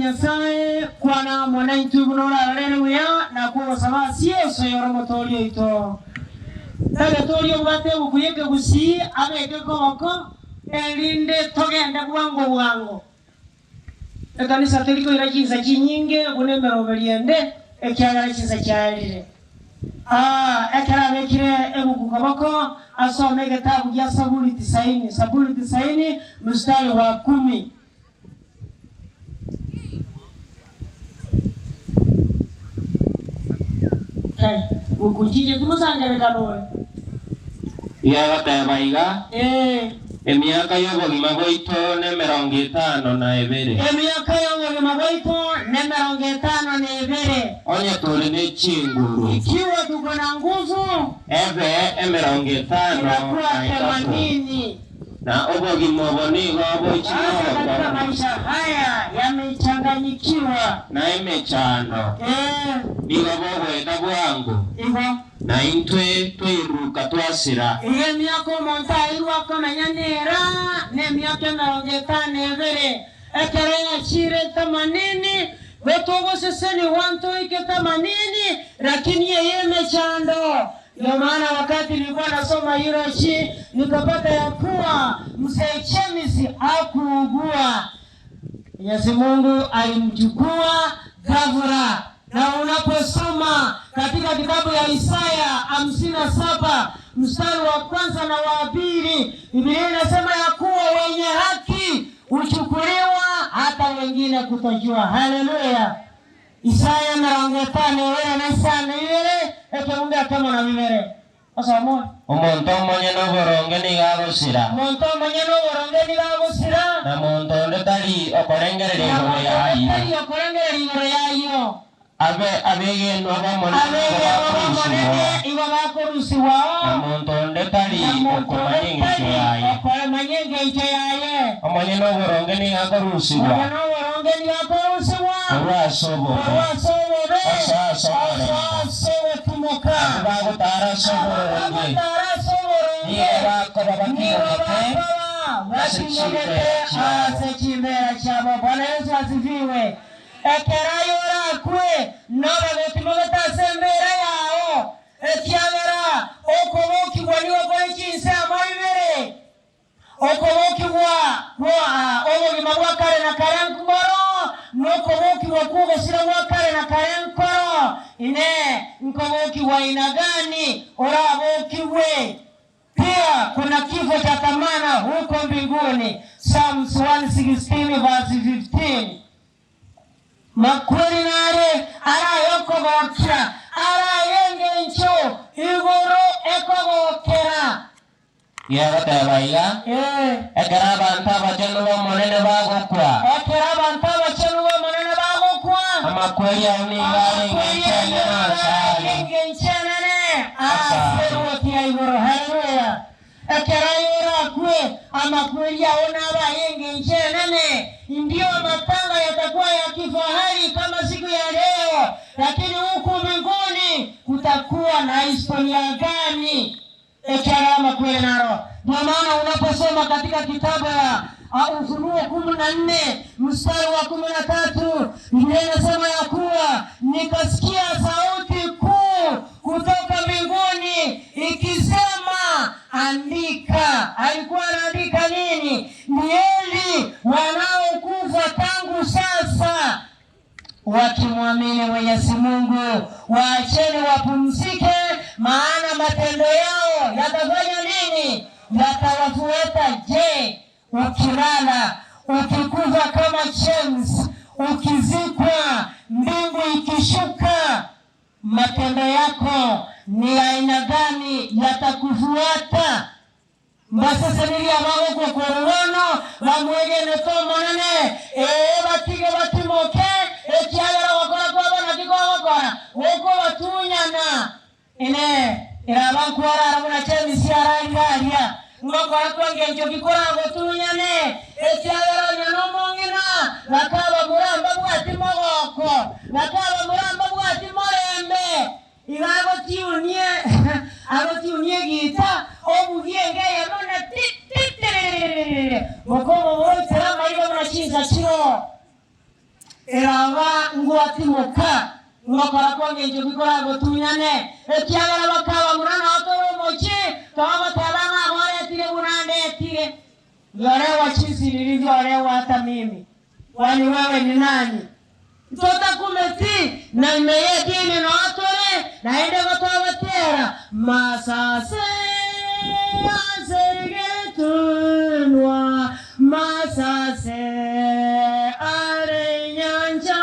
Nyasae, kwana amo naintwe buna orarorere buya, na kogosaba ase Yeso oyore Omotooria oito. Tagete oria obwate ebuku y'ekegusii abeke koboko, erinde togende bwango bwango. Ekanisa teri koira chinsa chinyinge buna emeroberio ende, ekiagera chinsa chiaerire. Aa, ekero abekire ebuku koboko, asome egetabu gia Saburi tisaini, Saburi tisaini, mstari wa kumi. Eh, buku chinche timosangererekana ore. Yagoteba iga, Ee. Emiaka y'obogima bwaito nemerongo etano na ebere. Emiaka y'obogima bwaito nemerongo etano na ebere. Onye tore ne chinguru. Ikiwa tuko na nguvu. Ebe emerongo etano Inakuwa na etato. themanini. Na obogima obo nigo boichire Sasa katika obokong'u. maisha haya yamechanganyikiwa. Na emechando. Ee. Nigo bogoeta bwango. Igo. Na intwe twairuka twasira. Igo emiaka omonto airwe akomenya nera nemiaka emerongo etano ebere, ekero yachiire etamanini, gotogosesenigwa ntoike etamanini, lakini eye emechando. Ndio maana wakati nilikuwa nasoma eulogy nikapata ya kuwa mzee James hakuugua. Mwenyezi Mungu alimchukua ghafla. Na unaposoma katika kitabu ya Isaya 57 mstari wa kwanza na wa pili, Biblia inasema ya kuwa wenye haki huchukuliwa hata wengine kutojua. Haleluya! Isaya emerongo etano ebere na isano ibere, ekebungo ekemo na bibere. Osome. Omonto omonyene oboronge nigo agosira. Omonto omonyene oboronge nigo agosira. Na monto onde tari okorengereria Na igoro monto onde y'ayio. tari okorengereria igoro y'ayio. Abe abegenwa b'Omonene nigo Abegenwa bakorusigwao. b'Omonene igo bakorusigwao. Na monto onde tari Na monto onde okomanya engencho tari yaye. okomanya engencho yaye. Omonyene oboronge nigo akorusigwa. Omonyene oboronge nigo akorusigwa. Korwa ase obobe. Korwa ase obobe. Osoa ase omorembe. Osoa ase ogotimoka. Abwo bagotara ase Abwo oboronge. bagotara ase oboronge. Nigo bakoba Nigo batimogete bakoba ase batimogete chimbeera chiabo. ase chimbeera chiabo. Bwana Yeso asifiwe. Ekero aye orakwe, nobe gotimogete ase embeera yao, ekiagera okobokigwa nigo kore chinsemo ibere. Okobokigwa kwa obogima bwa kare na kare nkoro, na okobokigwa kw'ogosira gwa kare na kare nkoro. Inee! Nkobokigwa ina gani orabokigwe? Pia kuna kifo cha thamana huko mbinguni, Psalms 116 verse 15. Makweri nare arayokogokia, aray'engencho igoro ekogokera. Gegoteba iga, Ekero abanto abachenu b'Omonene bagokwa. Ekero abanto abachenu b'Omonene bagokwa. Amakweri ao nigo are engencho enene ase are. Engencho enene ase erwoti ya igoro. Haleluya! Ekero aye orakwe, amakweri ao nabe ay'engencho enene. Ndio matanga yatakuwa ya kifahari kama siku ya leo, lakini huku mbinguni kutakuwa na historia gani? Ekiagera amakweri naro. Ndio maana unaposoma katika kitabu ya Ufunuo 14 mstari wa 13, Biblia inasema ya kuwa nikasikia sauti kuu kutoka mbinguni ikisema, andika. Alikuwa anaandika nini? Ni heri wanaokufa tangu sasa wakimwamini Mwenyezi Mungu, waacheni wapumzike, maana matendo yao yatafanya nini? Yatawafuata. Je, ukilala ukikufa kama James, ukizikwa, mbingu ikishuka, matendo yako ni aina gani yatakufuata? Mbasesenirie abagokwa korwa bono, bamwegenete Omonene, ee, batige batimoke, ekiagera ogokora kwabo naki kogokora gokobatunyana. Inee! Eraba nkwarara buna chemisi ararire aria, ngokora kw'engencho ki koragotunyane? Ekiagera onye nomong'ina, bakaba mbabwati mogoko, bakaba mbabwati morembe. Igo agotiunie, agotiunie egiita, obugie enga eyemo na ti, ti, tiririririri, mokomoboitera amaiga buna chinsa chiroo. Eraba ngwatimoka, ngokora kw'engencho ki koragotunyane, ekiagera bakaba buna nao tore omochie, togoteba ng'a goretire buna ndetire. Nioregwa chinsiriri nioregwa hata mimi, kwani wewe ni nani? Ntotakumeti, na ime y'edini nao tore, naende gotogotera, Masase ase egetunwa, masase are enyancha,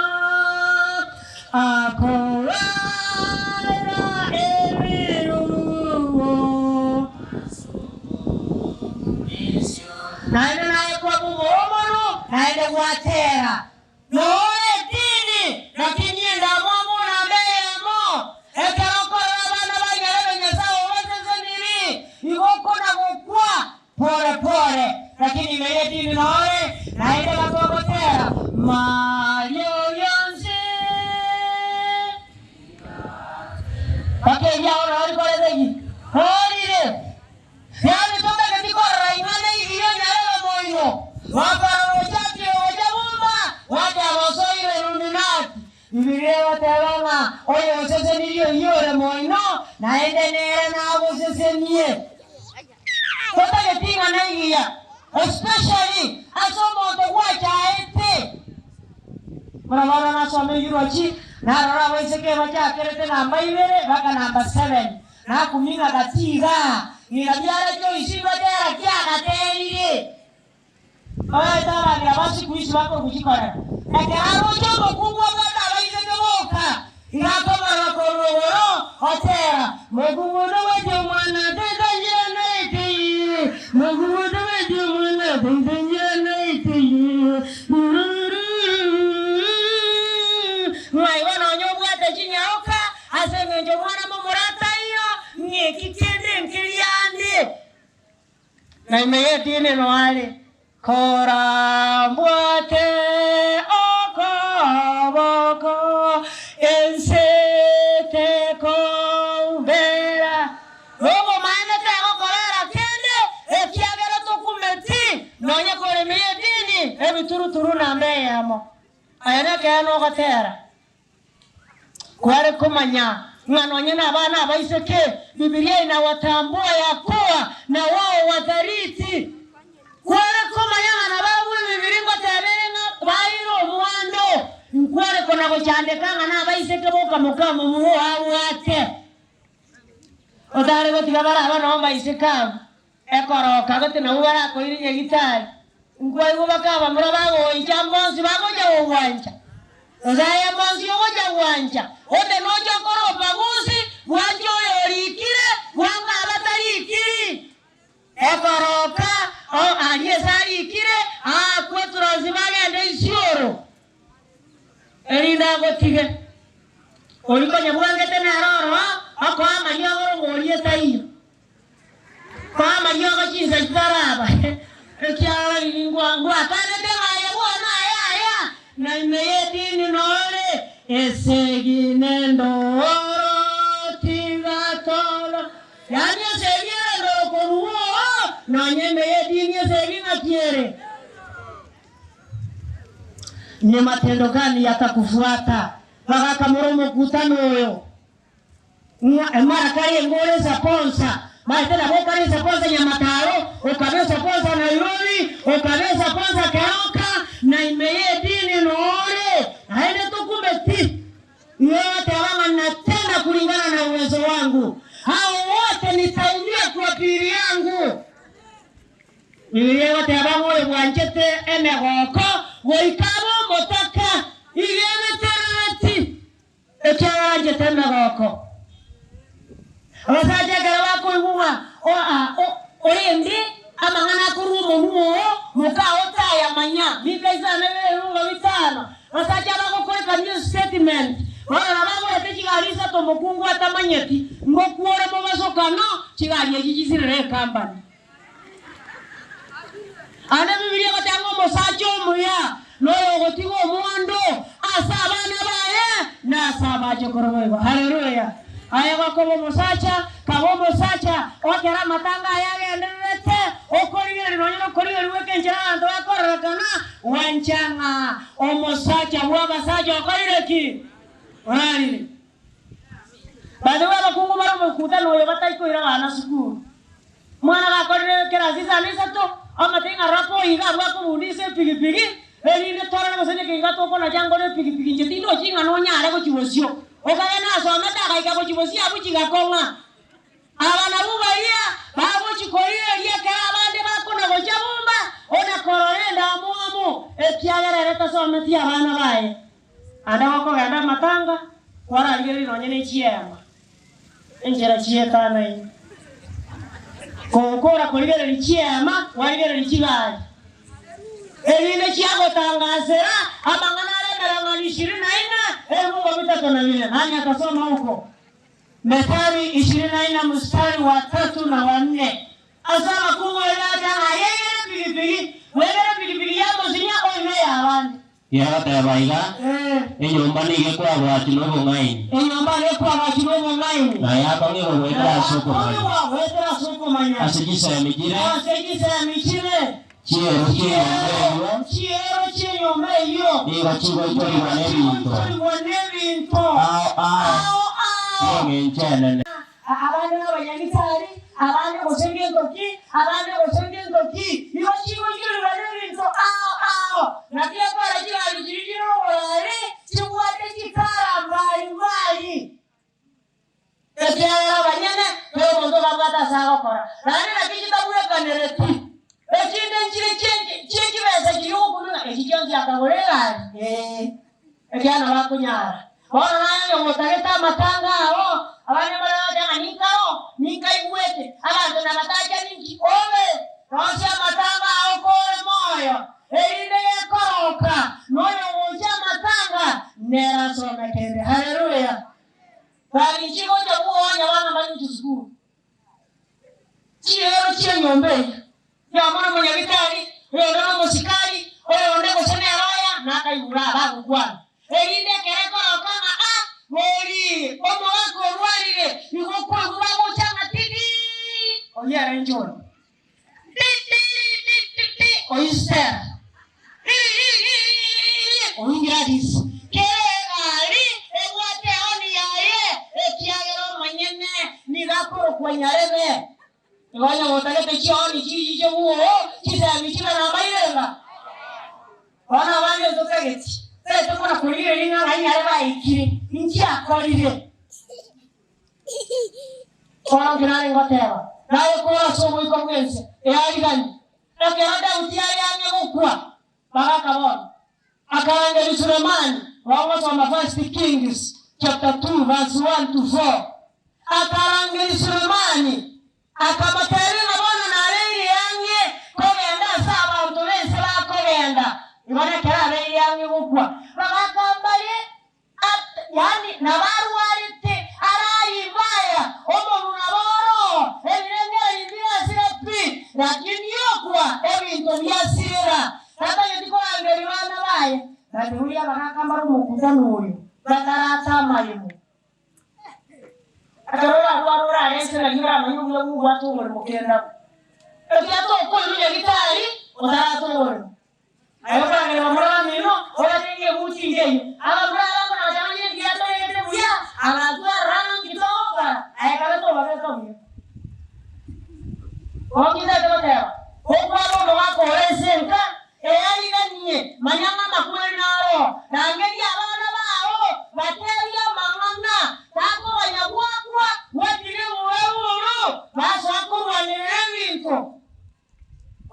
akoraira ebirubo. Naende naye kwabugwa omonwa, naende gwatera. Nore edini, lakini endamwamu namba eyemo. Ekero okorora abana ba Nyarebe Nyasae obaseseniri, igo okona gokwa pore pore, lakini ime y'edini nore, naende bakogotera, Maria oyonsi. Mpaka eriao nao rikorete ki? Orire. Yaani totageti korora ing'ana egiya onyarebe moino, gwakorora ochakire gocha bumba, gwateba osoire Illuminati. Bibilia egoteba ng'a oyosesenirie oyio ore moino, naende nere nagosesenie. Totageti ing'ana egiya, especially ase omonto gwachaete. Buna bono nasoma ebirochi, narora abaiseke bachakerete namba ibere baka namba seven. Nakumia ng'a gati igaa, ng'ina biara Joyce ngotera ki agaterire. Oete abang'ina ba siku hizi bakoguchikorera. Ekero aroche omokungu obwate abaiseke boka, iga akomorora korwa igoro, otera, Mokungu tobwati omwana toika njira naete eye, mokungu tobwati omwana toika njira naete eye, Ng'ai bono onye obwate chinyaroka, Ase engencho omwana momura ataiyo, ng'eki kende nkeria ande. Na ime y'edini noare, Korambwate okoboko, ense tekombera. Nobomaene tegokorera kende, ekiagera tokumeti, nonya kore ime y'edini, ebituruturu namba eyemo. Aya nekeene ogotera. Kware komanya ng'a nonye nabana abaiseke, Bibilia inawatambua ya kuwa na wao wathariti. Kware komanya ng'a nabarabwo Ebibilia ngotebere ng'a baeire omwando. Nkware kona gochandeka ng'a nabaiseke boka moka momura oo abwate. Otare gotiga bare aba noo mbaiseke abwo. Ekoroka gete nabwo barakoire nyagitari. Nkwaigwa bakabamura bagoicha mbonsi bagocha gogwancha. Gose aye mbonsi ogocha gwancha. Onde nocha okore obagusi, bwanche oyo orikire, bwange abatarikiri. Ekoroka o aria ase arikire, aakwe turansi bagende isioro, erinde agotige. Oria konya bwangete nere oro, okoa amariogo orogoria etaiyo. Koa amariogo chinsa chitaraba, ekiagera riria ngwakanete ng'a aye bwana aya aya, na ime y'edini nore esegi nendoro tigatoro. Yaani esegi ere endoro korwa oo, nonya ime y'edini esegi ng'aki ere? Ni matendo gani yatakufuata? Bagakamora omokutano oyo. Ng'a mara karenge ore esaponsa, maete nabo okare esaponsa Nyamataro, okabe esaponsa Nairobi, okabe esaponsa Keroka, na ime y'edini nore, naende tokumeti. Igo ogoteba ng'a natenda kulingana na uwezo wangu, hao wote nitaumia kwa pili yangu. Bibilia egoteba ng'a oyo bwanchete emegoko goika abe omotaka, igo ebeterereti. Ekiagera anchete emegoko. Abasacha ekero bakoigwa ng'a orende amang'ana akorwa omonwa oo, mokao tayamanya. Mika isano na ebirungo bitano. Abasacha abagokoreka new statement, bono nabo bagorete chigari isato omokungu atamanyeti, ngokwore mobasokano, chigari echi chisirire ecompany. Ande Bibilia egoteba ng'a omosacha omuya noyogotiga omwando ase abana baye na ase abachokoro boigo. Haleluya! Aye gokoba omosacha, kaba omosacha, okere amatanga aya agendererete, Okorigereria nonya nokorigereria gw'ekenchera abanto bakororekana, gwancha ng'a omosacha bw'abasacha okorire ki? Orarire. Baria b'abakungu bare omokutano oyo batai koira abana sukuru. Omwana gakorire ekerasi isano isato, omotebie ng'a rora koiga abwo akobundisa epigipigi, erinde torore gose nekeina tokonacha ngore epigipigi inche tindochi ng'a nonyare gochia bosio. Okagenda asomete agaika gochia bosio abwo chigakong'a. Aba nabwo baria bagochia korigereria ekero abande bakona gochia bumba, ona korora endamwamu, ekiagera ere tasometi abana baye. Ande gokogenda amatanga, kwararigereria nonya ne chiema, enchera chietanaine. Gokora korigereria chiema, kwarigereria chigari, erinde chiagotangasera amang'ana are emereng'anio ishirini na ine, ebibungo bitato na bine. Nani atasoma uko? Methali ishirini na ine mstari wa tatu na wa nne. Ase abakungu baria bacha ng'a aye egere epigipigi, bwegere epigipigi y'amosinya oime ey'abande. Yagoteba iga, Enyomba nigo ekwagwachwa nobong'aini. Enyomba nigo ekwagachwa nobong'aini. Na yakong'igwa goetera ase okomanya. Yakong'igwa goetera ase okomanya. Ase chisemi chire. Ase chisemi chire. Chiero chi'enyomba eyio. Chiero chi'enyomba eyio. Nigo chigoitorigwa nebinto. Chigoitorigwa nebinto. Ao ao. Ao ao. Bi'engencho enene. Abande nabanyagitari, abande gose ngento ki, abande gose ngento ki, nigo chigoichorirwa nebinto ao ao. Naki ekora chigari chiria chire oborari chibwate chikara mbari mbari, ekiagera abanyene kera omonto babwate ase agokora, naende naki chitabwekanereti. Echinde nchire chie chibesa chiria ogokumia ng'a echi chionsi akagora egari, ee. Ekiagera nabo akonyara. Bono naye onye gotagete amatanga ao, abande mbare bagoteba ng'a ninkaro, ninkaigwete, abanto nabatacha ninki, obe rosia amatanga ao kore moyo, erinde gekoroka, noyo ogocha amatanga nere asome kende. Haleluya! Gaki nchigocha bwonya abana mbare gochia sukuru. Chiero chi'enyomba eyio, oyomo nomonyagitari, oyonde nomosikari, oyonde gose nere oya, nakaigure aba agokwana, erinde ekero ekoroka ng'a a bori omogaka orwarire, igo okoigwa bagocha ng'a tidi, oyio ere inche oyo. Ti-ti-ri-ti-ti-ti, oyio Stella. Oyio Gladys. Kera egari ebwate eoni yaye, ekiagera omonyene nigo akorokwa nyarebe. Igo onye gotagete chioni chiria chi'obwoo, chisemi chibe namairenga. Bono abande ntotageti, totagete buna korigereria ng'a ng'ai nyarebe aikire, inki akorire. Bono nki nare ngoteba? Naye kore ase oboiko bw'ense eariganie. Ekero Daudi are ang'e gokwa, bagaka bono, akarangeria Sulemani, gogosoma First Kings chapter 2 verse 1 to 4, akarangeria Sulemani, akamoteebia ng'a bono nabeire ang'e kogenda ase abanto b'ense bakogenda. Igo nekero abeire ang'e gokwa, bagaka mbare Yaani nabarwarete arayimbe aya, omonwa nabo oro, ebirengererio mbirasire pi, lakini okwa ebinto biasirera. Tatageti korangeria bana baye, lakini abagaka mbare omokutano oyo, batarata amaremo. Ekero orarware orarese nari oramanye obuya bw'ogwata omoremo kende abwo. Ekiagera tokoirwa nyagitari otarata omoremo. Aye okorangera bamura bamino, obatebie ebuti inche eyio. Abamura abamo nabatamanyire engiya toregete buya, agatwarora ng'a nki togokora, aye kabe tobabeka buya. Bono intagete goteba, Okwaba omogaka ore ense enka, eyariganie, manya ng'a amakweri naro, rangeria abana bao, batebie amang'ana, takoganya gwakwa, gwatiga eburu-buru, basoa korwanerera ebinto.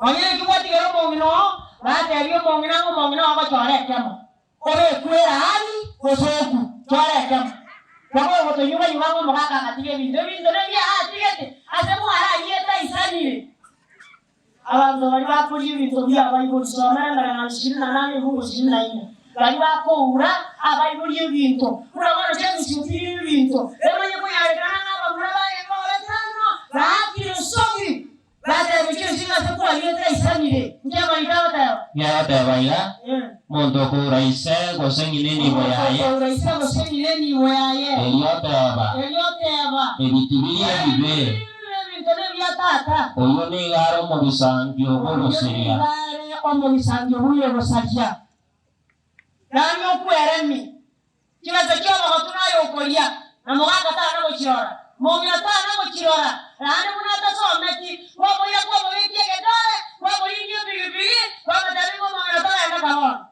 Onye naki gwatigera omong'ina oo, batebie omong'ina ng'a omong'ina oo agochora ekemo, obekwe eraani gose okwe, chora ekemo. Nabo ogotoyuga-yuga ng'a omogaka agatiga ebinto, ebinto nebia atigete ase mwarariete aisanire. Abanto baria bakoria ebinto bi'abaibori, somera emereng'anio ishirini na nane efungu ishirini na ine, baria bakoura abaibori ebinto, buna bono James otigire ebinto, emanye konyarekana ng'a abamura baye nkobetano, baakire esoni. Batebirie ense ase kwariete aisanire, inki amariko agoteba? Niagoteba iga, Omonto okoura ise gose ng'ina enibo Omonto yaye. okoura ise gose ng'ina enibo yaye. Erio oteba. Erio oteba. Ebinto biria ebibe. Ebinto biria ebibe, ebinto nebia. tata? Oyio nigo are omogisangio Oyio bw'ogoseria. nigo are omogisangio bw'ogosaria. Yaani okweremia. Chibesa chi'obogotu naye okoria, na mogaka tana gochirora, mong'ina tana gochirora, naende buna atasometi, kwamoira kwamobekia egedore, kwamorigia epigipigi, kwamotebia ng'a omong'ina togende kabono.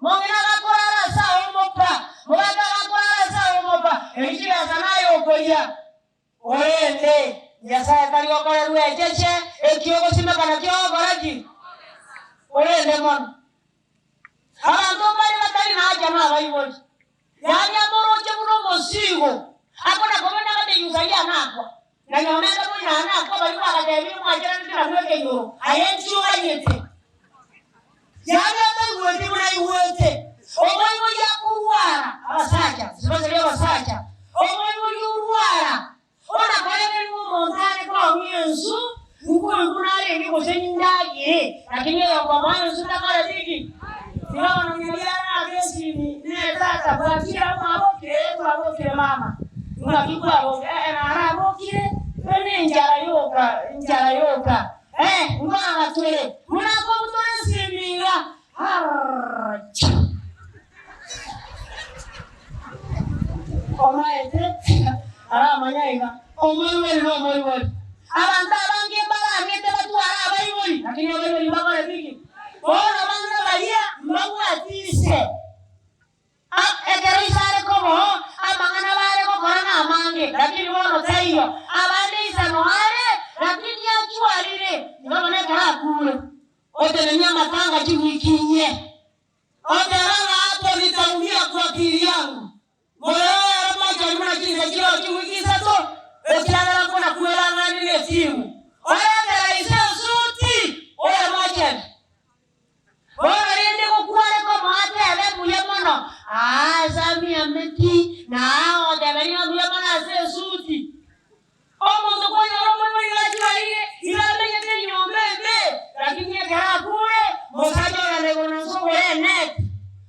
Mong'ina agakorara ase ao omopa, mogaka agakorara ase ao omopa, erio chibesa naye okoria. Korende Nyasae tari gokorerwa echeche, eki ogosimeka nakio ogokora ki? Korende mono, abanto mbare batari nacha nabaibori, yaani amoroche buna omosigo, akona kogenda agatebia Usaia anakwa, na Nyomenda moino anakwa, baria bagatebirie mwacheranete nabwo ekenyoro, aye nchi oganyete. Yaani ataigweti buna aigwete. Omoibori akorwara, abasacha, sibaseri abasacha, omoibori orwara, ona koegerigwa omonto are kong'ia ensu, nkoigwa buna arenge gose nindagere, lakini oyokomoa ensu takoreti ki? Tiga bono ng'ina riarake esimi, ne tata bwakire abwo mwabokire? Ee twabokire mama. Ng'aki kwabokire? Ee narabokire, ne enchara yoka, enchara yoka. Ee, ngorora tore buna akobutora esimi iga. Arrrrrcha! Omaete aramanya iga, omoibori nomoibori. Abanto abange mbarang'ete batware abaibori, lakini abaibori mbakoreti ki? Bono abana baria mbabwati ise. Ekero ise are koboa, amang'ana bare gokora namange, lakini bono taiyo. Abande ise noare, lakini achwarire. Igo bono ekero akure, otenenie amatanga chiwiki inye, otebe ng'a hapo nitaumia kwa akili yangu. Moyo oye ore mochenu buna chinsa chiroo chiwiki isato, ekiagera nkona kwerang'ania netimu. Oretera ise esuti oye mochenu. Bono rende gokwane komo atebe mbuya mono, aa ase amiameti, na aa ogotebania ng'a mbuya mono ase esuti. Omonto kwanyora omoibori gachwarire, iga amenyete enyomba embe, lakini ekero akure, mosacha ogenda igoro na nse ogore eneti,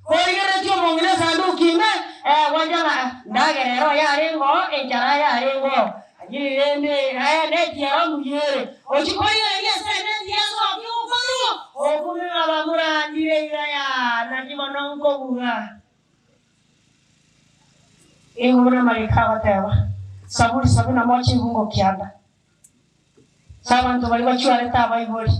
korigereretie omong'ina esanduki ime, eh, gwancha ng'a ndagera ero yarenge oo, enchara yarenge oo. Lakini rende eneti ero mbuya ere, ochia korigereria ase eneti yasokia okorwa, okumia ng'a bamorandire iga yaa, naki bono nkobuga. Nigo buna amariko agoteba, Saburi sabini na moja ibungo kianda. Ase abanto baria bachwarete abaibori,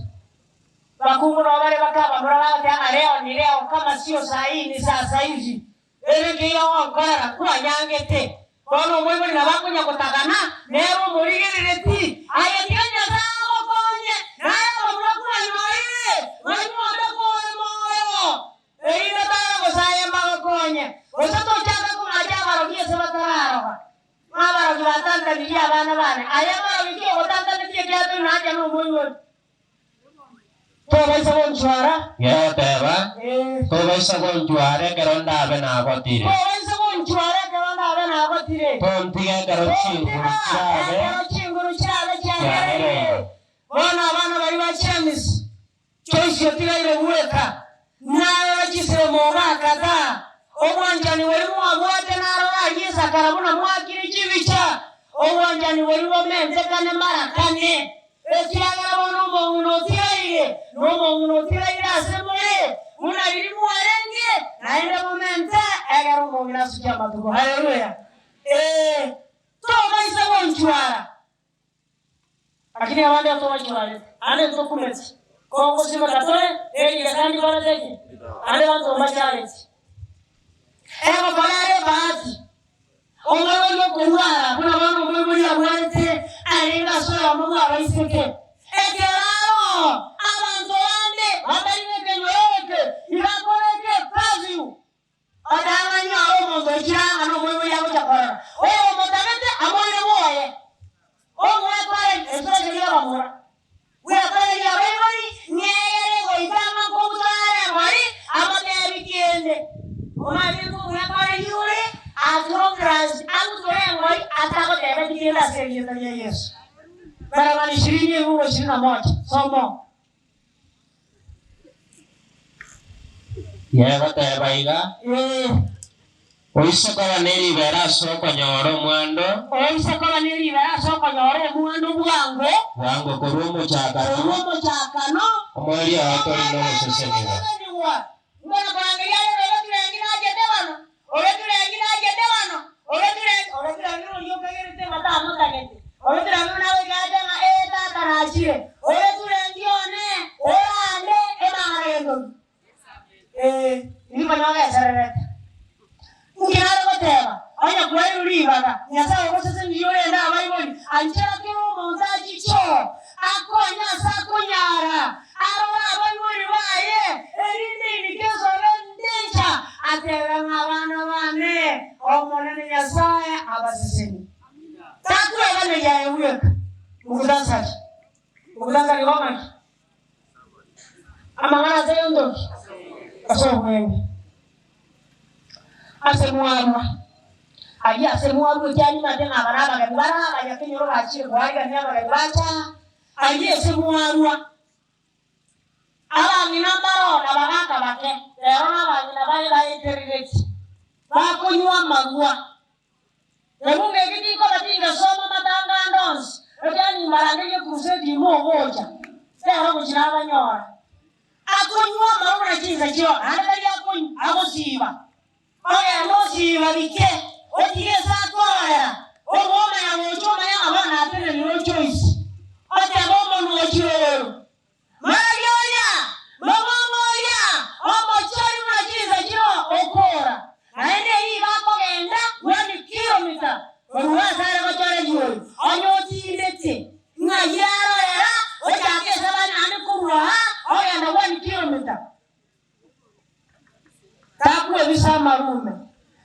bakungu nabo bare bakabamura bagoteba ng'a leo ni leo, kama sio saa hii ni sasa hivi. Ere nkeiyo ogonkorera kwanyangete. Bono omoibori nabo akonya gotagana, nere omorigerereti. Aye tiga Nyasae agokonye, naye abamura kwanyorire, baimote kore moyo, erinde tare gose aye mbagokonye. Gose tochaka kong'acha abarogi ase batararoga, ng'a abarogi batantanirie abana bane. Aye morogi ki ogotantanetie ekiagera tori nacha nomoibori? Tobaisa gonchwara. Gegoteba, Ee. Tobaisa gonchwara ekero ndabe nagotire. Tobaisa gonchwara ekero ndabe nagotire. Tontiga ekero chinguru Tontiga chirabe ekero chinguru chirabe chiagereire. chiagereire. Bono abana baria ba James, Joyce otigaire bweka, narora chisemo ogakata, obwanchani boria mwabwate narora aria esakara buna mwakire chibicha, obwanchani boria bomentekane mara kane. Ekiagera bono omong'ina otigaire, na omong'ina otigaire ase more, buna riria mwarenge, naende momente ekero omong'ina asukia amatuko. Haleluya! Ee, tobaisa gonchwara. Lakini abande ntobachwarete, ande ntokumeti, kogosimeka tore nerigesa ndikorete ki? Ande banto mbachareti. Egokora ere ebahati. Omoibori okorwara, buna bono omoibori arwarete, arenge ase oyomo bw'abaiseke. Ekero aroo, abanto bande batari nekenyoro eke ibakorete curfew, otang'anyore omonto oikire anga nomoibori agocha korora, oyomotagete amoire bwoye. Omwekoreri, especially abamura, bwekoreri abaibori, ng'eyere goika amakungu are engori, amotebi kende. Omanyete omwekoreri ore as long as agutore engori atagotebeti kende ase erieta ria Yeso. Barabara ishirini efungu ishirini na moja. Soma. Yegoteba iga. Ee. Oise koba neribera ase okonyora omwando. Oise koba neribera ase okonyora omwando bwango. Bwango korwa omochakano. Korwa omochakano. Omoerio oo tori nogosesenigwa. Mbono korangeria aye ore nachete bono, ore turengi nachete bono, ore turengi, ore turengi noria okagerete ng'a tamotagete, ore turengi buna agoikarete ng'a ee tata nachire, ore turengi one, orande emang'ana y'entoki. Ee, inki konya ogesererete? Inki nare goteba? Onye kwairwe ribaga, Nyasae ogosesenirie orende abaibori, anchera kera omonto achiche oo, akonye ase akonyara, arore abaibori baye, erinde inike esobe ndencha, atebe ng'a abana bane, Omonene Nyasae abasesenie. Takweganeria aye bweka. Mukhtasari. Mukhtasari igo ng'aki? Amang'ana ase egento ki? Ase obwenge. Ase mwarwa. Aria ase mwarwa ekianyimate ng'a aba nabageni bare abaya kenyoro bachire koarigania abageni bacha aria ase mwarwa. Abang'ina mbaroo na bagaka bake, rero nabang'ina bare baeterereti, bakonywa amarwa. Ebuku eke tikoba tingesoma amatanga ande onsi, ekiagera nimbarangerie ekrusedi ime ogocha, tero gochia nabanyora. Akonywa amarwa buna chinsa chio, naende tari akonywa, agosiiba. Ogenda osiiba bike, otige ase akororera, obwo omanya gocha omanye ng'a bono natenenire ochoice, otebe omonwa ochire oyo. Maria oria, nomong'o oria, omochori buna chinsa chio okora, naende eyio iga akogenda one kilomita korwa ase are gochora rioyo, onye otindete, ng'ai arorera, ochake esabari naende korwa aa ogenda one kilomita. Takwebisa amarume,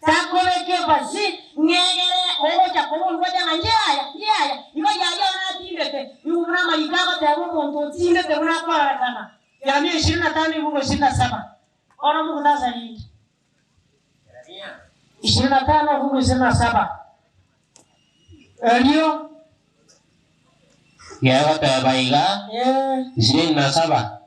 takobeka ebasi, ng'egere ogocha koborigwa ache ng'a nchiaya, nchiaya, igo yaya one atindete, nigo buna amariko agoteba omonto otindete buna akororekana, Yeremia ishirini na tano ibungo ishirini na saba. Bono mogotaasa rinde. Ishirini na tano ibungo ishirini na saba. Erio. Gegoteba iga, Ee. Ishirini na saba.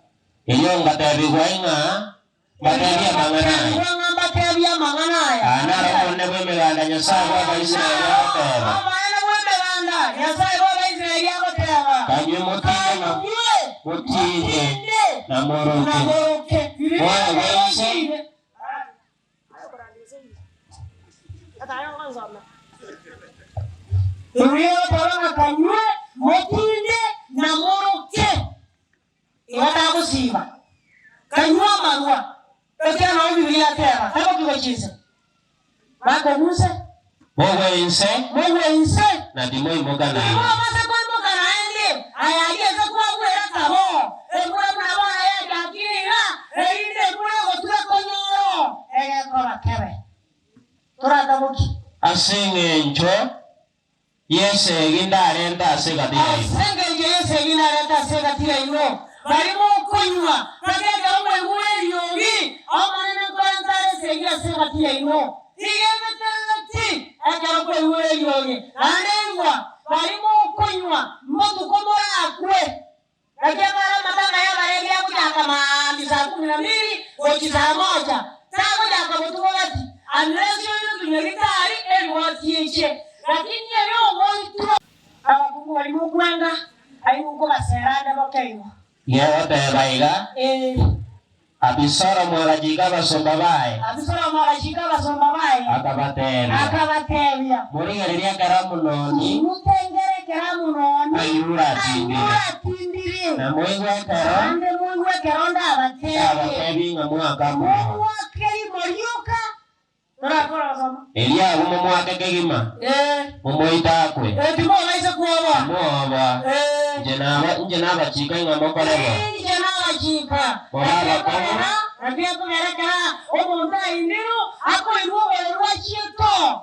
Erio ngatebigwa ng'a mbatebie amang'ana aya. Ngatebigwa ng'a mbatebie amang'ana aya. Aya naro Omonene bw'Emeganda, Nyasae bw'Abaisraeli, agoteba. Omonene bw'Emeganda, Nyasae bw'Abaisraeli, agoteba. Kanywe motinde na Kanywe motinde motinde na moroke. na moroke. Moyo bwense. Erio egoteba ng'a kanywe motinde na moroke. Igo tagosiiba, kanywa amarwa, ekiagera nabo Bibilia yateba, taboki gochia inse, bakong'use. Mogwe inse. Mogwe inse. Na timoimoka naende. Timobasa koimoka naende. Aya aria ase kwagwera kabo, embura buna bono yachakire iga, erinde embura egotwa ekonyoro, egekoba kebe. Torataboki. Ase engencho Y'esegi ndarente ase egati yaino. Ase engencho y'esegi ndarente ase egati yaino, baria mokonywa, gaki ekero mwaigure eriogi, Omonene nkorente are esegi ase egati yaino. Iga ebeterereti ekero kwaigure eriogi, naende igwa, baria mokonywa, mbotuko morakwe. Naki ekero amatanga y'abarebi agochaka maambia saa kumi na mbili gochia saa moja, tagochaka botuko gati, unless oire otunyagitari erigoti eche. Lakini ere ogoitwa. Abakungu baria mokwenga, aye nkobasera ande bokeigo. Gegoteba iga, Ee. Abisalomu agachika abasomba baye. Abisalomu agachika abasomba baye. Akabatebia. Akabatebia. Morigererie ekero Amunoni. Motengere ekero Amunoni. Anyure atindire. Anyure atindire. Na moigwe ekero. Naende moigwe ekero ndabatebie. Ndabatebie ng'a mwake Amunoni. Momwake rimo rioka. Torakora gosoma. Erio agwo momwake kegima. Ee. Momoite akwe. Ee, timobaisa kwoboa. Timwoboa. Ee. Inche naba, inche nabachika ng'a mokore bo. Inche nabachika. Mobe abakong'u. Naki ekogera ekero omonto ainirwe, akoirwa obororo achiete oo,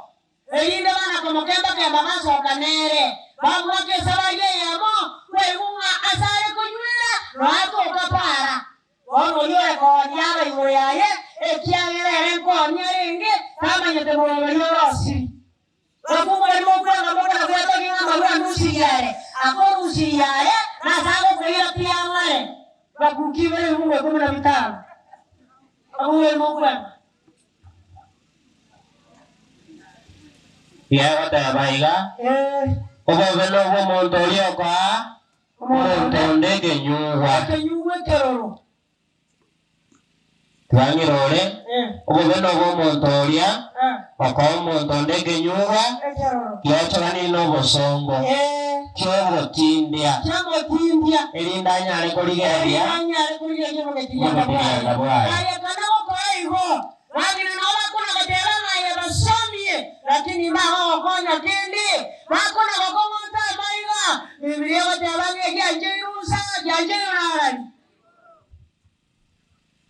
erinde bana komokemba-kemba basoka nere, bamoake esabari eyemo, kwaigwa ng'a asare konywera, nonya atoka para. Bono oyio ore koonia aba igoro yaye, ekiagera ere nkoonia arenge, tamanyete moroberi ore osiri. Bakungu baria mokwanga mokona gwetogia ng'a amarwa anusirie are, akorusirie are, nase agokoira pi ang'are. Bakuki ibere ebifungu ikomi na bitano. Bakungu baria mokwanga. Iga egoteba iga, Eh. Obobe nobw'omonto oria okoa omonto onde ekenyugwa. Ekenyugwa ekeroro. Twang'ira ore, Eh. obobe nobw'omonto oria Eh. okoa omonto onde ekenyugwa Ekeroro. giochoganirie nobosongo Eh. ki'ogotindia, Ki'ogotindia. erinde anyare korigereria Erinde anyare korigereria obogetirianda obogetirianda bwaye. bwaye. Aye kana gokora igo, Bang'ina nao bakona goteba ng'a aye basomie, lakini mbagogokonya kende. Bakona gokong'onta amaiga. Bibilia egoteba ng'a egiancheirwe bosa, giancheirwe narari.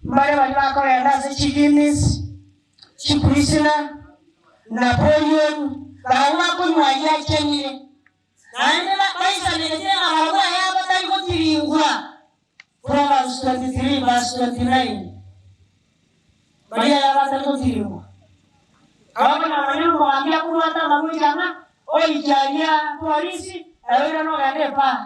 Mbare baria bakogenda ase chiGuinness, chiPilsner, Napoleon, barabwo bakonywa ayio achenire, naende baisanerete ng'a barabwo aya batari gotiringwa. Proverbs 23 verse 29. Baria aya batari gotiringwa. Abwo namanya omogambi akobwata amagocha ng'a oicharia polisi, aye oirane ogende epaa.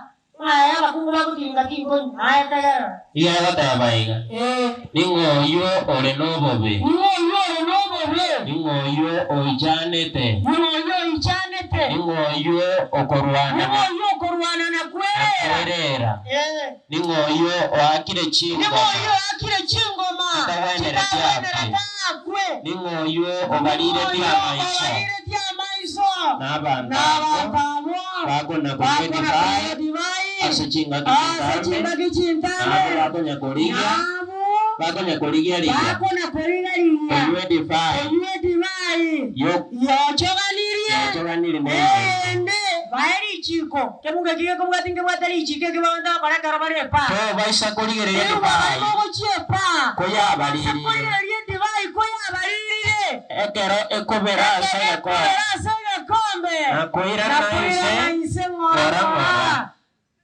Ng'a aye abakungu bagotiringa tinkonywa, aye tegerera. Iga agoteba iga, Ee. Ning'o oyio ore nobobe? Ning'o oyio ore nobobe? Ning'o oyio oichanete? Ning'o oyio oichanete? Ning'o oyio okorwana Ning'o na oyio okorwana na kwerera? kwerera? Ee. Ning'o oyio oakire Ning'o chingoma oyio oakire chingoma chitagwenereti chitagwenerete akwe? akwe? Ning'o oyio Ning'o obariretie oyio amaiso obariretie amaiso nabanto nabanto abwo abwo bakona konywa bakona edivai konywa edivai ase chingaki ase chintambe, chingaki chintambe, nabwo bakonya korigia nabwo bakonya korigia rigia bakona korigia rigia konywa edivai konywa edivai yo yochoganirie yochoganirie neyende. eyende. Bae richiko, kemunto eki gekobwati nkebwate richiko eki bagocha gokora ekero bare epaa. Tobaisa korigereria Nigo edivai mogochia epaa. koyabaririre. Korigereria edivai koyabaririre. Ekero ekobera ase Ekero egekombe. ekobera ase egekombe. Na koirana Na koirana inse inse ng'ora ng'ora ng'ora. ng'ora.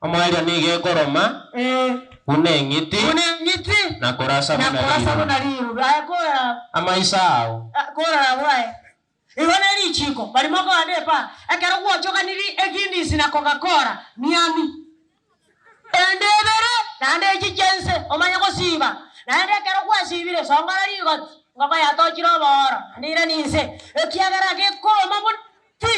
Omoerio nigo ekoroma buna eng'iti. Buna eng'iti. Na korasa Na buna korasa rirubi. buna rirubi. Aye korora. Amaiso ao. Korora abwo aye. Igo nerichiko, baria mokoenda epaa, ekero gwochoganirie eGuinness na Coca-Cola, miami ende ebere, naende echiche inse, omanye gosiba. Naende ekero gwasibire, songora rigoti, engoko yatochire obooro, naende irani inse, ekiagera gekoroma buna ti.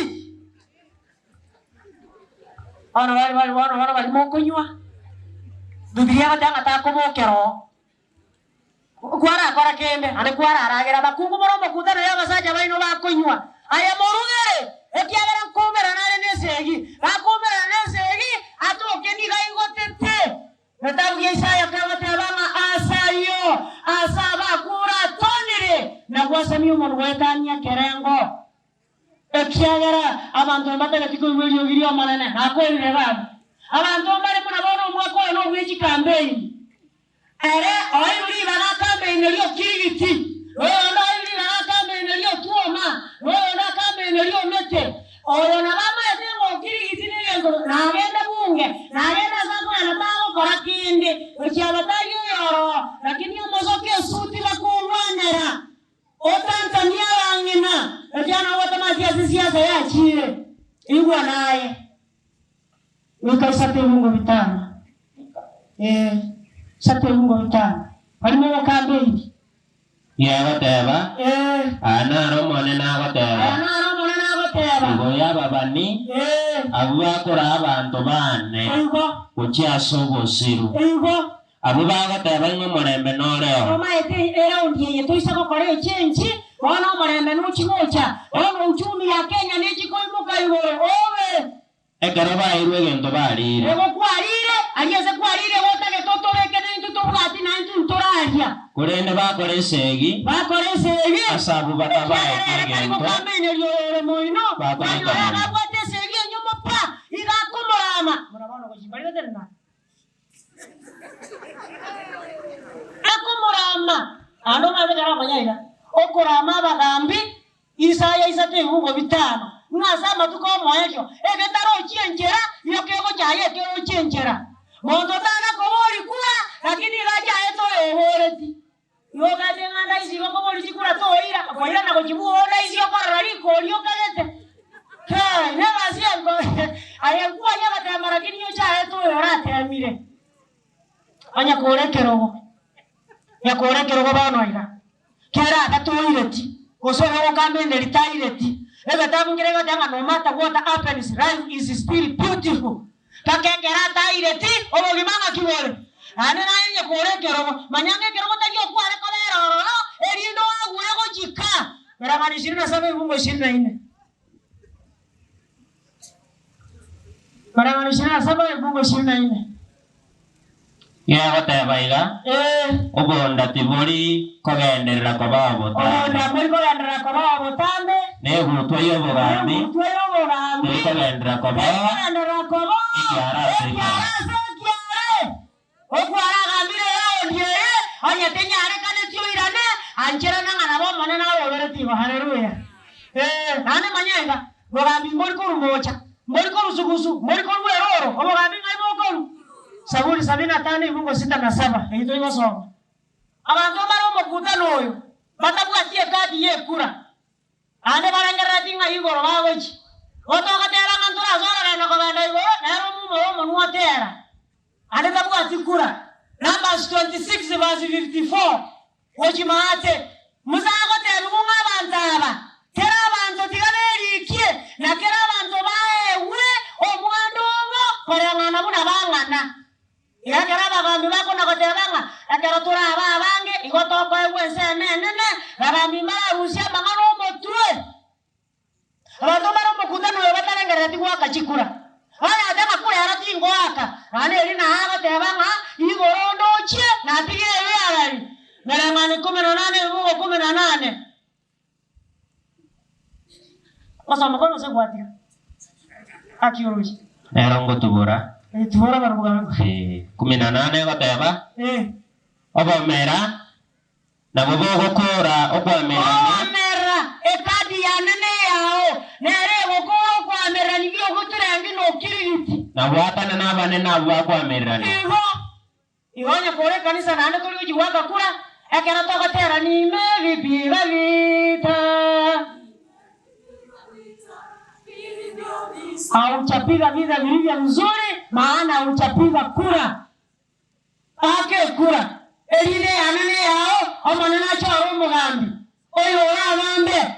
Bono bari bari bono bono baria mokonywa, Bibilia egoteba ng'a takobokera oo. Kwarakora kende, naende kwararagera abakungu more omokutano y'abasacha baino bakonywa. Aye morugere, ekiagera nkoumerana are nesegi. Gakoumerana nesegi, atoke nigo aigotete. Getabu gia Isaya kegoteba ng'a aase ayio, aase abakure atonire, na gwasamia omonwa goetania ekerengo. Ekiagera abanto mbatageti koigwa eriogi ri'Omonene, nakoirire gabu. Abanto mbare buna bono omwaka oyo nobwe chikambeini. Ere oeirwe ribaga akambeine ri'okirigiti, na oyonde oeirwe ribaga akambeine ri'otuoma, na oyonde akambeine ri'omete. Oyo nabo amaete ng'a okirigiti negento, nagende bunge, nagende ase akogenda tagokora kende, gochia abatari oyoroo, lakini omosoke esuti bakong'wanera. Otantanie abang'ina, ekiagera nogotama ase siasa yachiire. Igwa naye. Goika isato ebungo bitano, ee, isato ebungo bitano, barimo ogokambeini. Nigo agoteba, Ee. Aya naro Omonene agoteba. Aya naro Omonene agoteba. Igoro y'ababani, Ee. abwo bakoraa abanto baane Igo. gochia ase obosiru. Igo. Abwo bagoteba ng'a omorembe noreo. Tomaete eraundi eye toise gokora echenchi, bono omorembe nochi gocha, bono uchumi ya Kenya nechi koimoka igoro, obe. Ekero baeirwe egento bariire. Igo kwariire, aria ase kwariire gotagete otobeke naintwe tobwati naintwe ntoraria. Korende bakore esegi. Bakore esegi. Ase abwo batabaeti Ekiagera ere tari egento. gokambaineria oyore moino, Bakore nanyore ekamuna. agabwate esegi enyumo pa, iga akomorama. Buna bono gochia mbari gotenena. Akomorama, naende omanyete ekero amanya iga, okorama abagambi Isaya isato ebibungo bitano, ng'a ase amatuko 'omoerio egetarochie enchera, nigo kegochaya ekerochie enchera. Monto tana koboria kura, lakini iga achaete oyoboreti. Igo ogate ng'a ndaisi igo koboria chikura toira, koirana gochibua oo ndaisi okorora rikori okagete. Kai, negasi enko aye nkwanya agatema lakini ochaete oyo oratemire. Onye kore ekerogo, onye kore ekerogo bono iga, kera atatoireti, gose oyo ogokamba enderi taireti. Egetabu nkere gegoteba ng'a no matter what happens, life is still beautiful. Mpaka ekero ataireti obogima ng'aki bore. Naende naye onye kore ekerogo, manya ng'a ekerogo tari okware kobera ororo, erinde oagure gochika. Mereng'anio ishirini na saba ebungo ishirini na ine. Mereng'anio ishirini na saba ebungo ishirini na ine. Nigo agoteba iga, Ee. Obonda tibori kogenderera kobao botambe. Obonda mbori kogenderera kobao botambe. Na egutwa y'obogambi Egutwa y'obogambi teri kogenderera kobao terikogenderera kobao ekiara ase ekiara ekiare. ase ekiare. Okware agambire eraondi eye, onye tenyarekaneti oirane, ancherana ng'a nabo Omonene arobereti igo. Haleluya! Ee, naende manya iga, bogambi mbori korwa moocha, mbori korwa sugusu, mbori korwa erooro, obogambi ng'ai bokorwa? Saburi sabini na tano ibungo sita na saba, eyio toigosoma. Abanto mbare omokutano oyo batabwati ekadi y'ekura, Naende barengereretie ng'a igoro bagochia. Gotogoteeba ng'a ntorase orogendo kogenda igoro, nere omumore omonwa otera, naende tabwati kura. Numbers 26 verse 54, Gochia maate, Musa agotebiwa ng'a abanto aba, kera abanto tiga berikie, na kera abanto baegwe omwando obo koreng'ana buna bang'ana. Ekiagera abagambi bakona-goteeba ng'a ekero torabe abange, igo tokoegwa ensemo enene, bagambi mbararusie amang'ana omotwe. Abanto mbare omokutano oyo batarengerereti goaka chikura. Oyate ng'a kura ero tingoaka, naende erio naye agoteba ng'a igoro ndochie, natige ebiarari. Mereng'ana ikomi na nane ebibugo ikomi na nane. Gosoma kore gose gwatiga? Akiororia. Nero ngotubora. Eh, tubora barobwo gabe. Eh, kumi na nane egoteba, Eh. Obomera nabwo bogokora okwamererania. Obomera, ekadi yane neyao, nere egokora okwamererania gi'ogoturengi na okirigiti. Na bwatana nabanene abwo bakwamererania. Igo. Igo onye kore ekanisa naende tori gochia goaka kura, ekero togotera Nime bipiga vita. Haujapiga vita vilivyo mzuri, maana haujapiga kura. Aka ekura, erinde eyane neyao, Omonene achore omogambi, oyo orabambe.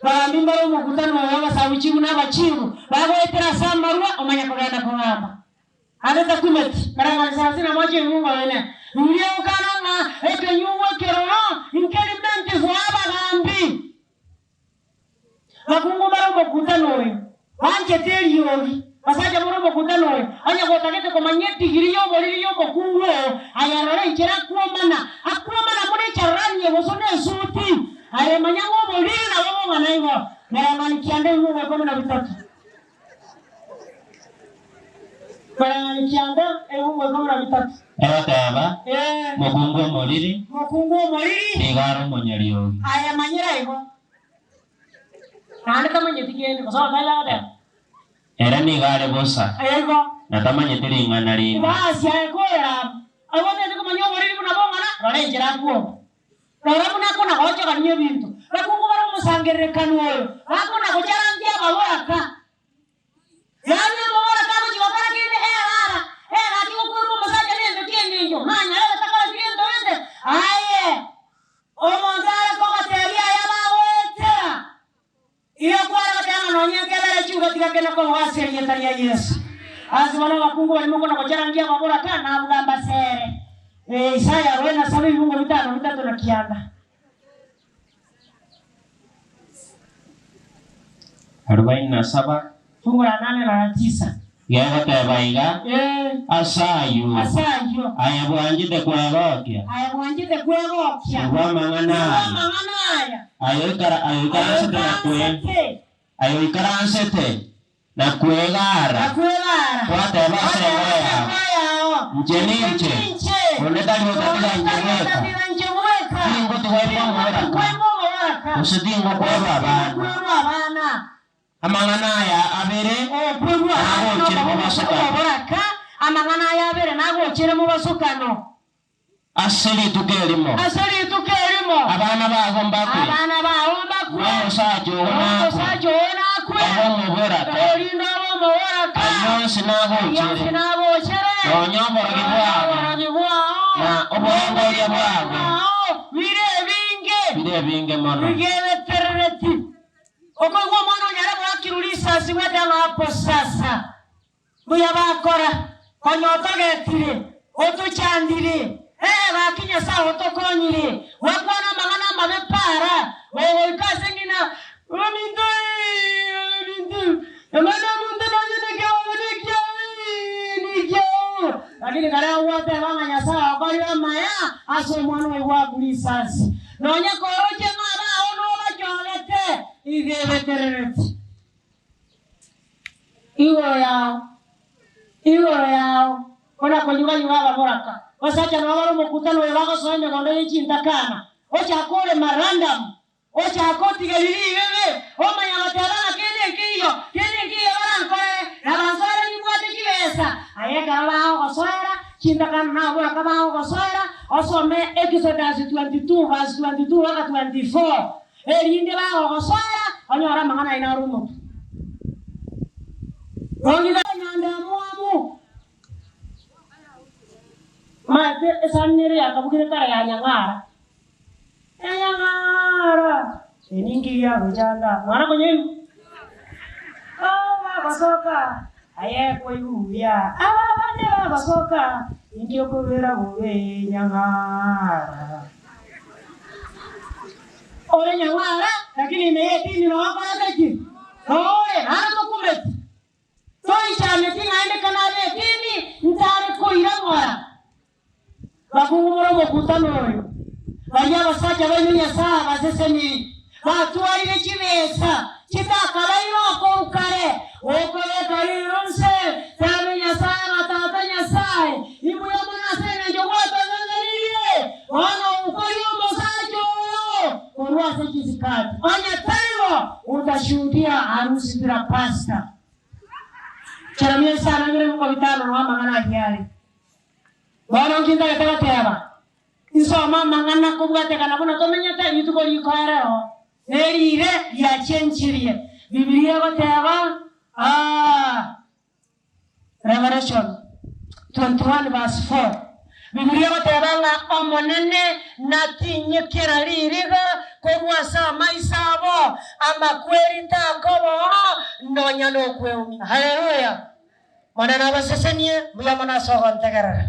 Bagambi mbare omokutano oyo abasabuchigu na abachigu, bagoetera ase amarwa, omanye kogenda kogamba. Ande takumeti, mereng'anio sarasini na moja ebiungo bine. Bibilia egokana ng'a ekenyugwa ekeroro nkeri meant for abagambi. Bakungu mbare omokutano oyo, banchete eriogi. Basacha more omokutano oyo, onye gotagete komanya etigiri y'oboriri y'omokungu oo, aye rora enchera akwomana, akwomana buna echarurani gose nesuti. Aye manya ng'a oboriri nabo bong'ana igo. Mereng'anio kianda ebiungo ikomi na bitato. Koreng'ana kianda ebungo ikomi na bitato. Egoteba, Ee. Mokungu omoriri. Mokungu omoriri. Nigo are omonyariogi. Aye manyire igo, naende tamanyeti kende, gose ogoteba agoteba. Ere nigo are bosa. Igo. Na tamanyeti ring'ana rinde. Basi aye korera abo. Abwo otagete komanya oboriri buna bong'ana, rora enchera akwoba. Rora buna akona-goonchogania ebinto. Bakungu bare omosangererekano oyo bakona-gocharantia ababoraka. Yaani omoboraka agochia gokora kende erara, egaki gokuruma omosacha nento ki'engencho, nanyare gotakora gento gete. Aye, omonto are kogotebia aya bagoetera. Igo kware goteba ng'a nonya nkebere chiugo tiga kende koboa ase erieta ria Yeso. Ase bono abakungu baria mokona gocharangia ababoraka, nabuga mbasere. Ee, Isaya aroe na saba ebibungo bitano bitato na kianda. Arobaini na saba. Fungu la nane na la tisa. Gegoteba iga, Ee. Ase ayio. Ase ayio. Aye bwanchete kwegokia. Aye bwanchete kwegokia. Igwa amang'ana aya. Igwa amang'ana aya. Aye oikaransete na kwe. Aye oikaransete na kwegara. Na kwegara. Gwateba ase engoro yao. Inche ninche. Onde tari otatiga inche bweka. Tingotigwa imbe omoboraka. Gose tingokwerwa abana. Amang'ana aya abere nagoochere mobosokano. Amang'ana aya abere nagoochere mobosokano. Ase rituko erimo. Ase rituko erimo. Abana bao mbakwe. Abana bao mbakwe. Na omosacha oo nakwe. Omosacha oo nakwe. Obe omoboraka. Erinde obe omoboraka. Ayio onsi nagoochere. Ayio onsi nagoochere. Nonya oborogi bwabo. Oborogi bwao. Na oborongoria bwabo. Bire ebinge. Bire ebinge mono. Bigebeterereti. Okoigwa omwana o. Risasi gweteba ng'a hapo sasa. Mbuya bakora, konya otogetire, otochandire, ee, gaki Nyasae otokonyire, gwakwana amang'ana amabe para, gogoika ase ng'ina, Ominto ee, ominto, amang'ana omonto nonye nekeogo nekiao ee, nekiao. Lakini karia gwateba ng'a Nyasae okorire amaya ase omwana oye gwaku risasi, nonye koroche ng'a abao nobachorete, iga ebeterereti. Igoro yao, igoro yao, buna konyuga-nyuga ababoraka. Abasacha nabo bare omokutano oyo bagosoa emegondo ye chintakana, ochake orema random, ochake otigeria ribebe, omanya goteba ng'a kende nkeiyo, kende nkeiyo barankorere, na bansoere nimbwate chibesa. Aye ekero bagogosoera, chintakana na ababoraka bagogosoera, osome Exodus 22 verse 22 mpaka 24. Erinde bagogosoera, onyore amang'ana aino are omotwe. Ong'ige nyandamwamu. Omanyete esani nere yakabugire kare ya nyang'ara. Ya nyang'ara, eye ninki giagochanda? Mwana konyaigwa? Oh, bagosoka, aye kwaigwa buya. Aba abande bagosoka, ninki okobera bobe nyang'ara? Ore nyang'ara, lakini ime y'etini noo okorete ki? Noo ore, naende tokumeti. Toichaneti naende kanabe etini, ntare koira ng'ora. Bakungu more omokutano oyo, baria abasacha baino Nyasae abaseseniri, batwarire chibesa chitakabaire okou kare, okobeka riiro nse, tebe Nyasae ng'a Tata Nyasae, imbuya mono ase engencho gwatosesenirie, bono okoria omosacha oyo korwa ase chisikati, onye taibo, utashuhudia harusi bila pasta. Jeremia isano ibere ebibuko bitano noa amang'ana ayio are. Bono nki ntagete goteba? Insome amang'ana kobwatekana buna tomenyete rituko rikoerero, nerire riachenchirie. Bibilia egoteba, aah. Revelation 21 verse 4, Bibilia egoteba ng'a Omonene natinyie kera ririga korwa ase amaiso abo, amakweri takoba oo, nonya nokweumia. Haleluya! Monene abasesenie, mbuya mono ase ogontegerera.